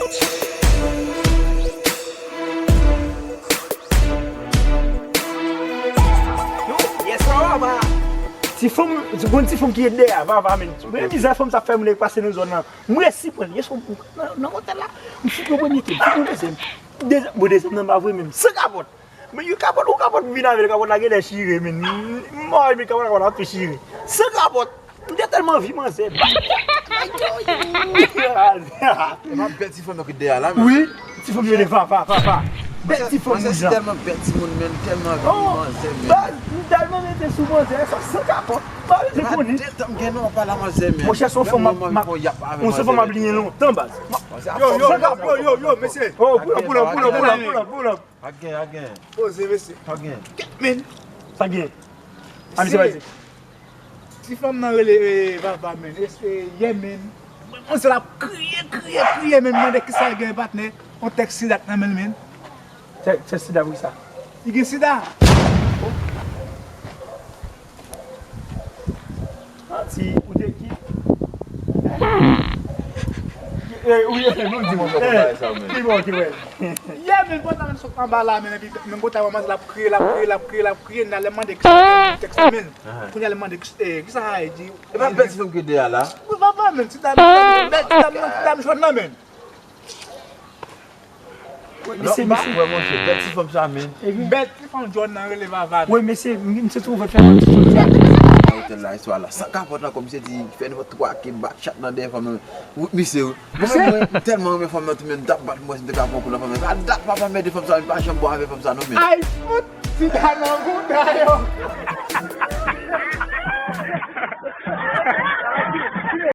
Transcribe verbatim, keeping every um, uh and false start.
Yo, yes, Vava. Ti fanm, gon ti fanm ki ret dèyè a, Vava, men. Men mizè fanm sa fè moun pase nan zòn nan. M resi pran l. Yes, nan, nan otèl la. M fout yon premye kou, m fout yon dezyèm. Dezyèm, bon, dezyèm nan pa vre menm. San kapòt. Men yon kapòt, yon kapòt m vin avè l, kapòt la genlè chire, men. M mò, men kapòt la tou chire. San kapòt. M te tèlman anvi manzè. E pa bèl ti fanm nan ki dèyè la, men. Wi, ti fanm yo de va, va, va, va. Bèl ti fanm Manzè wi si jan. Tèlman bèl timoun, men. Tèlman anvi Oh, manzè, men. Baz, m tèlman mete sou manzè sa san kapòt. Baz, se koni. Detan m gen non pa la manzè, men. Monchè, se yon fanm m ap, m ap, yon se fanm m ap liyen lontan, baz. Yo, yo, yo, yo, yo, mesye. Oh, pull up, pull up, pull up, pull up, pull up. Pa gen, pa gen. Poze, mesye. Pa gen. Men. Sa gen. A, misye pa di. Ti fanm nan rele eh, Vava, men. E, e, yè, men. Manzè la ap kriye, kriye, kriye, men. Mande kisa l gen, patnè. On tèks sida nan men l, men. Tèks sida pou kisa? Li gen sida. Anti, ou te ki? Eh, ou ye fè nou di mwen. Eh, ki bon, ki bon. Yè, men, pandan men sot anba la, men, epi men kote a manzè la ap kriye, la ap kriye, la ap kriye, la ap kriye, nan lè mande kisa l gen, tèks men. Kounye a lè mande eh, kisa a di? E pa bèl ti fanm ki dèyè la. Wi, Vava, men, ti dam, bèl ti dam nan, ti dam jòn nan, men. Wi, misye, misye. Wè, monchè, bèl ti fanm sa, men. Bèl ti fanm jòn nan rele Vava. Wi, misye, misye twouve fè. Nan otèl la, istwa la. San kapòt la, kòm misye di, fè nenpòt twa ke bat chat nan dèyè fanm nan. Wi, misye, wi. Mwen, mwen, mwen tèlman renmen fanm nan, tou, men, m t ap bat mwen, si m te ka pran kou nan fanm nan. Pa dat, papa, mède fanm sa, men, pa janm bò avè fanm sa, non, men. Ay, fout, sida nan bouda yo.